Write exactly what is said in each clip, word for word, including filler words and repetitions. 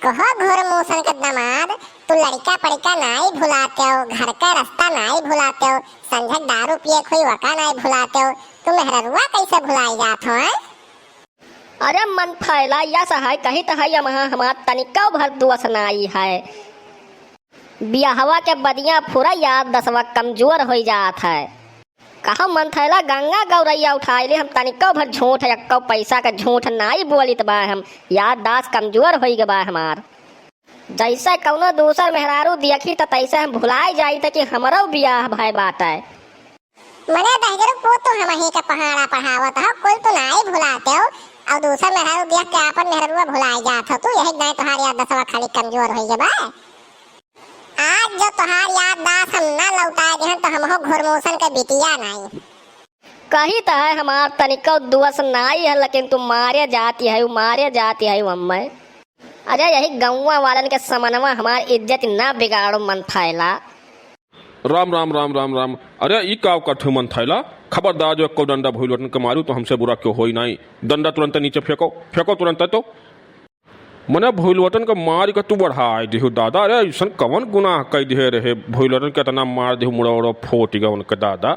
ओहो घुरमूसन के दामाद, तू लड़िका पड़िका नाई भुलाते हो, घर का रास्ता नाई भुलाते हो, संझक दारू पिए खोई वका नाई भुलाते हो, तू मेहररुआ कैसे भुलाई जात हो, हैं? अरे मन फैला, यस है, कही त है, यमहा हमार तनिको भर दोष नाई है। बियाहवा के बदिया फुरा याददसवा कमजोर होई जात है। कहो मन थैला, गंगा गौरैया उठाई ली, हम तनिको भर झूठ, एक्को पैसा का झूठ नाई बोलित बा हम, याददाश्त कमजोर होई गे बा हमार। जैसे कौनो दूसर मेहरारू देखी त तैसे हम भुलाई जाई त कि हमरो बियाह भय बाटे। मने दहिजरू पूत तू हमही के पहाड़ा पढ़ावत हो, कुल तू नाई भुलाते हो, और दूसर मेहरारू देख के आपन मेहररुआ भुलाई जात हो तू, यही नाई तोहार याददसवा खाली कमजोर होई गे बा। आज जो तोहार याददाश्त हम ना लौटाए दिहन तो हमहू घुरमूसन के बिटिया नाई। कही त है हमार तनिको दोष नाई है, लेकिन तू मारे जाती है, मारे जाती है हमें। अरे यही गौवा वालन के समनवा हमार इज्जत ना बिगाड़ो मन फैला। राम राम राम राम राम। अरे ई का करत हो मन थैला? खबरदार जो एक्को डंडा भोई लोटन के मारू तो हमसे बुरा क्यों होई नाई। डंडा तुरंत नीचे फेंको, फेंको तुरंत तो। मने भोई लोटन के मार के तू बढ़ाई दिहु दादा। अरे ऐसन कवन गुनाह कई दिहे रहे? भोई लोटन के इतना मार दिहु, मुड़ा उड़ा फूट गया उनके दादा।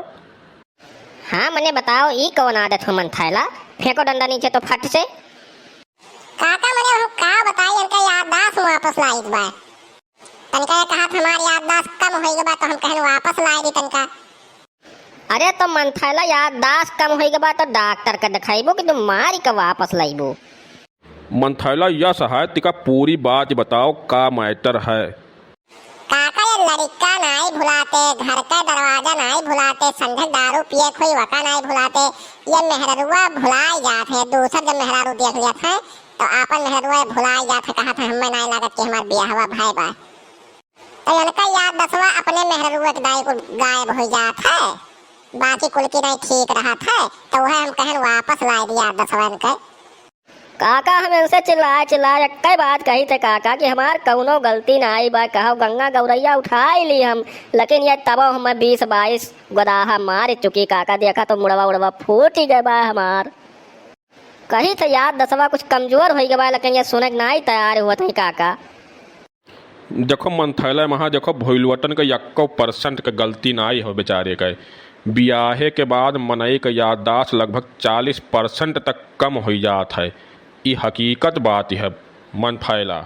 हाँ मने बताओ, ई कवन आदत हो मन थैला? फेंको डंडा नीचे तो फट से। काका मने हम का बताई, इनका याददाश्त वापस लाइत बा। तनिका ये कहत हमार याददाश्त कम होई गे बा, तो हम कहन वापस लाई दी तनिका। अरे तो मन थैला याददाश्त कम होई गे बा, तो डॉक्टर के दिखाइबो कि तू मारी के वापस लाइबो? मन थैला यस है, तिका पूरी बात बताओ, का मैटर है? काका ये लड़िका नाई भुलाते, घर का दरवाजा नाई भुलाते, संझक दारू पिए खोई वका नाई भुलाते, ये मेहररुआ भुलाई जात है, दूसर जब मेहरारू देख लियत है, तो आपन मेहररुआ भुलाई जात है, कहत है, हमें नाई लागत कि हमार बियाहवा भय बा। तो इनका याददसवा अपने मेहररुआ के दाई कुल गायब हो जात है, बाकी कुल की नहीं ठीक रहत है, तो वह हम कहन वापस लाई दी याददसवा इनके। काका हम इनसे चिल्लाए चिल्लाए एक्कै बात कही थे काका कि हमार कौनो गलती नाई बा, कहो गंगा गौरैया उठाई ली हम, लेकिन ये तबो हमें बीस बाईस गोदाहा मार चुकी काका, देखा तो मुड़वा उड़वा फूट ही गए बा हमार। कही थे याददसवा कुछ कमजोर होई गए बा, लेकिन ये सुने के नाई तैयार हुअत है काका। देखो मन थैला महा, देखो भोइलवटन के यक्को percent के गलती नाई हो बेचारे के। बियाहे के बाद मनई के याददाश्त लगभग चालीस percent तक कम होई जात है। ई हकीकत बात है मन थैला।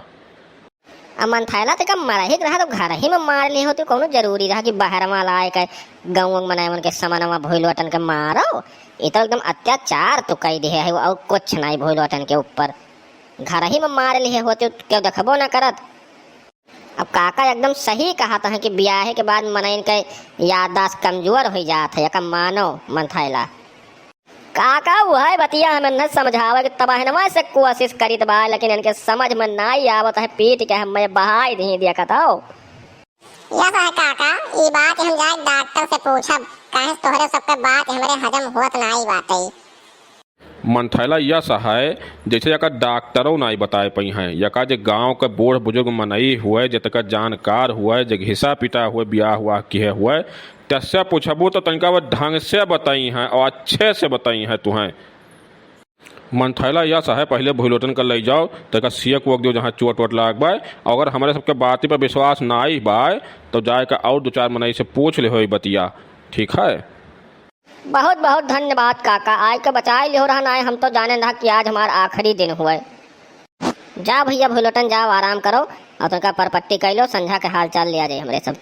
अब मन थैला ते का मरही के रहा तो घर ही में मार लिए होते, कौनो जरूरी रहा कि बहरवा लाए के गाँव में मनई मन के समनवा भोइलवटन के मारो। ई तो एकदम अत्याचार तो कई दिहे है और कुछ नाई भोइलवटन के ऊपर। घर ही में मार लिए होते क्यों देखबो ना करत। अब काका एकदम सही कहत हैं कि बियाहे के बाद मनइन के याददाश्त कमजोर होइ जात है, एका मानो मन थैला। काका उहै बतिया हम इन्हें समझावे के तबहिनवा से कोशिश करित बा, लेकिन इनके समझ में नाई आवत है, पीट के हमें बहाई दही देखत हो। यस है काका, ई बात हम जाए डॉक्टर से पूछब, काहे से तोहरे सबके बात हमरे हजम होत नाई बाटे। मन थैला यस है, जैसे एका डॉक्टरो नाई बताए पइहैं। एका जे गाँव के बूढ़ बुजुर्ग मनई हुए, जेतका जानकार हुए, जे घिसा पिटा हुए, बियाह हुआ किहे हुए, तस्से पूछबू तो तनिका वो ढंग से बतइहैं और अच्छे से बतइहैं तुहैं। मन थैला यस है, पहिले भुइलोटन के लई जाओ, तनिका सियक वक दियो जहाँ चोट वोट लाग बाय। और अगर हमरे सबके बाती पर विश्वास नाई बाय, तो जाए के और दो चार मनई से पूछ ले होई बतिया, ठीक है? बहुत बहुत धन्यवाद काका, आय के बचाए लिहो रहन आए, हम तो जाने रहा कि आज हमार आखिरी दिन हुए। जा भैया भुइलोटन जाओ, आराम करो और तनिका परपट्टी कइ लो, संझा के हाल चाल लिया जाए हमरे सब।